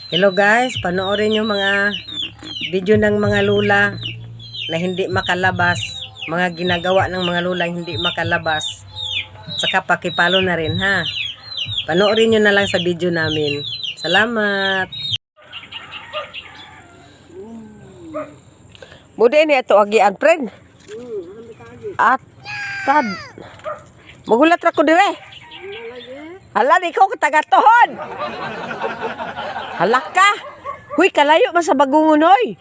Hello guys, panoorin yung mga video ng mga lula na hindi makalabas, mga ginagawa ng mga lula hindi makalabas. Saka pakipalo na rin ha. Panoorin nyo na lang sa video namin. Salamat! Budi ni ito agian, friend. At tad. Magulat ra ko dire. Hala, di ko tagatohon. Halak ka. Huy, kalayo man sa bagungon, hoy.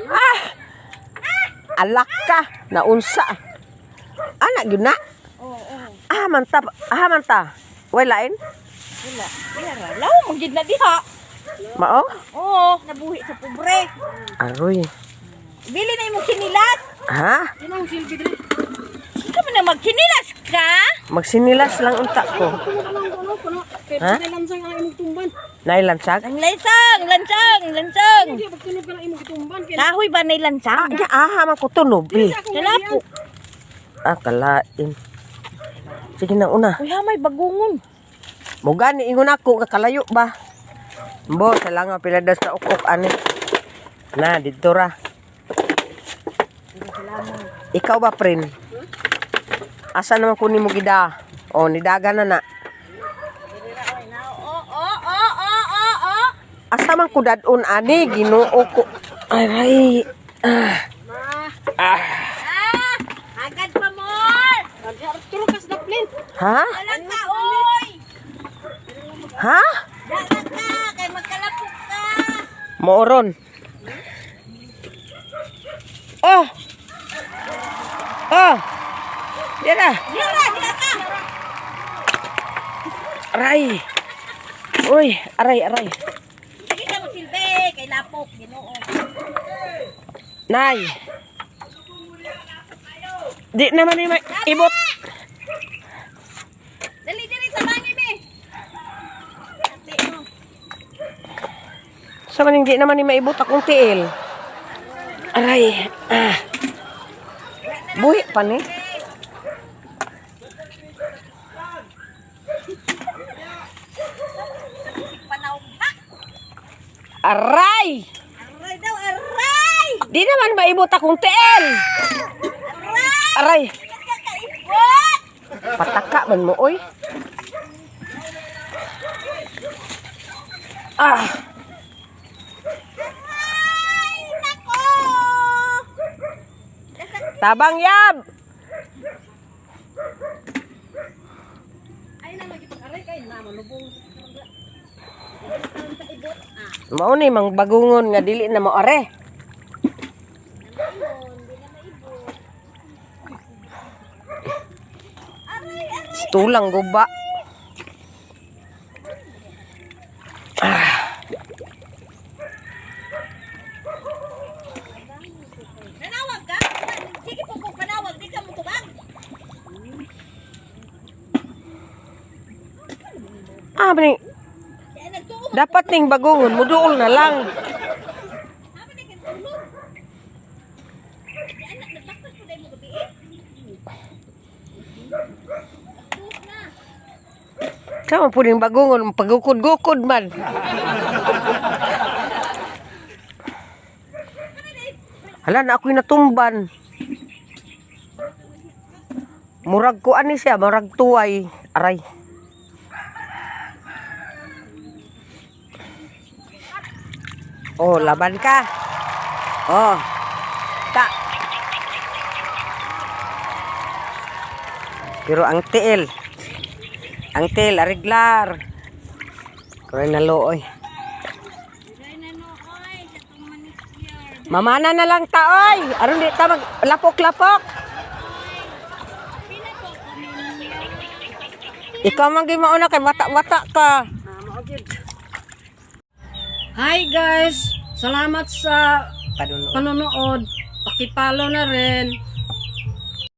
Ah! Alak ka. Naunsa. Anak, yun na. Ah, manta. Ah, manta. Way lain? Wala. Yara, law mo gid na diha. Mao? Oo, nabuhi sa pobre. Aroy. Bili na imong kinilas. Ha? Ikaw man na magkinilas ka? Magsinilas lang unta ko. Ha? Nailansag? Ang lansang, lansang, lansang. Kahoy ba na Ah, lansang? ya, aha, man ko tunob eh. Kalapo. Ah, kalain. Sige na una. Uy, may bagungon. Mo gani ingon ako nga kalayo ba. Mbo, sa lang pila das sa ukok ani. Na didto ra. Ikaw ba, prin? Asa naman kunin mo gida? O, nidaga na na. Oo. Asa man ko dadon ani, Ginoo ko. Aray. Ah. Ah, agad pa more. Ha? Walang ka, oy. Ha? Daga ka, kay magkalapok ka. Mooron. Oh. Oh. Yan na. Dira, dira ka. Aray. Uy, aray, aray. Sige ka magsilbi, kay lapok, Ginoo. Nay. Di naman ni may ibot. Dali diri sa bangin me. Ate mo. Sa man hindi naman ni maibot akong tiil. Aray. Ah. Buhi pa ni. Panawag ha. Aray! Aray daw, aray! Di naman maibot akong tiil. Aray! Aray. Nagkakaibot! Pataka man mo, oy. Ah. Ay, nako! Tabang yab. Mao ni mang bagungon nga dili na moare. Tulang guba. Nanawag ka? Sige po kung panawag, di ka mo tubag. Ah, maning, Kaya nagtuo dapat ning bagungon muduol na lang. Haman na kang tulog. Kaya anak, nagbaktas ko dahil mo gabi eh. Nagtuo na. Sama po ning bagungon pagukod-gukod man. Hala na ako'y natumban. Murag ko ani siya, murag tuway. Aray. Oh, laban ka. Oh. Ta. Pero ang tiil. Ang tiil, ariglar. Kuray na looy. Mamana na lang taoy. Aron di ta mag lapok-lapok. Ikaw man gyud mauna kay wata-wata ka. Hi guys! Salamat sa Panunood. panonood. Pakipalo na rin.